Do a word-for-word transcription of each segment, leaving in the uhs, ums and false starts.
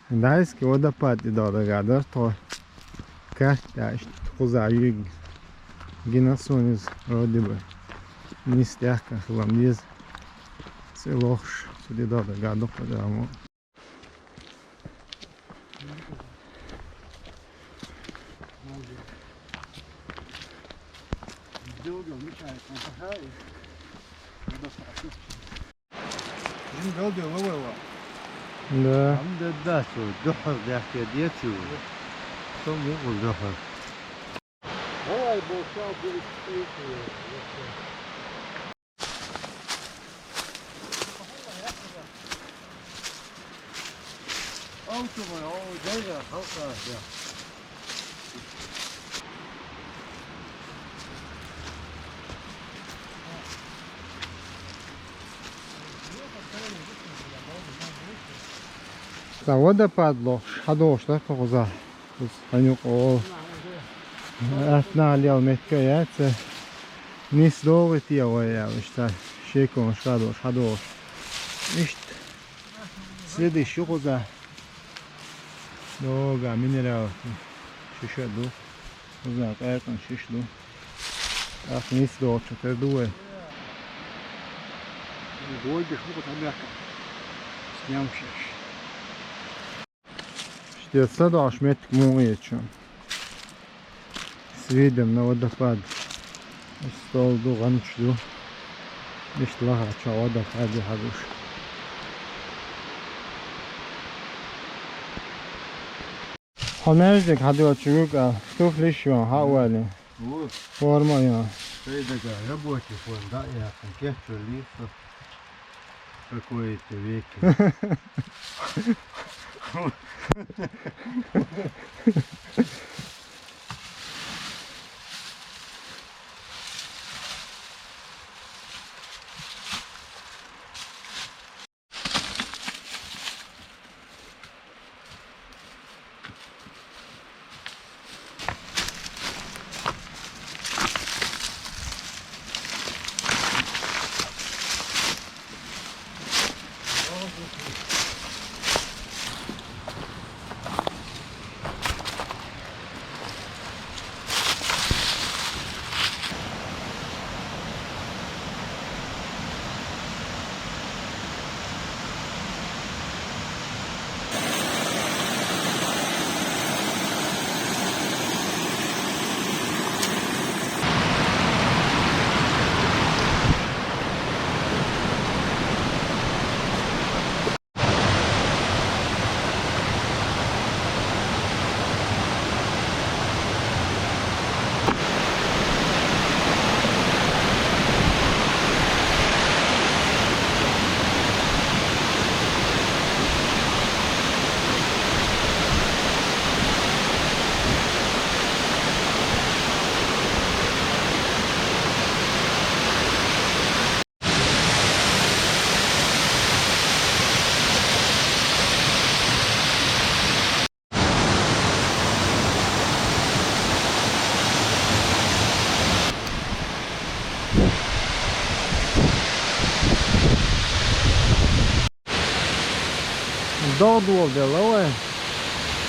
Дайский водопад и дагадагадор тхо. Карта иштта кхуза юг гина суна из вроде бы. Нийса тӀехкан хилам деза. Цу лохаш, цу де дагадагадо кхуза мо. Жин белде ловела. Да. Ам да да, цо духхьал дахке децу. Со мукъу духхьал. Давай, бо, щас будет встреча. Алты мой, о, дядя, алты, да. Цхьа водопад лохаш хьадолуш дара тхо кхузахь. Кхуза хьанюкъа олу. Атта наха лела меттиг а яц. Нийса догӀий те вай аьлла, иштта шеконаш хадош, хьадолуш. Иштта следующий кхуза. ДогӀа минералка шиша ду. Кхуза къаьркъана шиша ду. ТӀаккха нийса догӀучу тера ду вай. Гойдаш ву кху тӀамехка. Сням шеш. Ште са дош меттиг муха ечу? С видом на водопад. Стол ду, гӀанч ду. Иштта лахача водопаде хьагуш. Хьо маьждиг хьадоьлчу юкъа туфлиш йон, хьа а вали. Ву. Форма йон. Сайдага рабочий форма, да, я кечу лису. Какое-то веки. ДогӀа доладелла вай.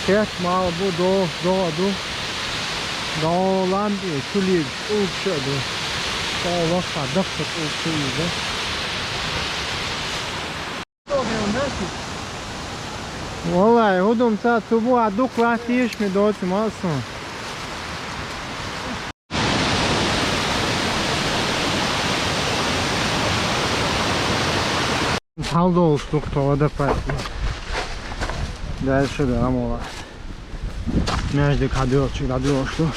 Кечмал бу, догӀа, догӀа ду. ДогӀа лам тӀе чулиг улкуш а ду. ДогӀа лохка даккхат улкуш а ду. Валлай, хӀу ду-м ца, цу бухахь дукха латтийша ми доцу массо. Хьалдолуш ду-кх тхо водопад. Дальше да, амала. Маьждиг хьадоьлча, дӀадоьлуш ду.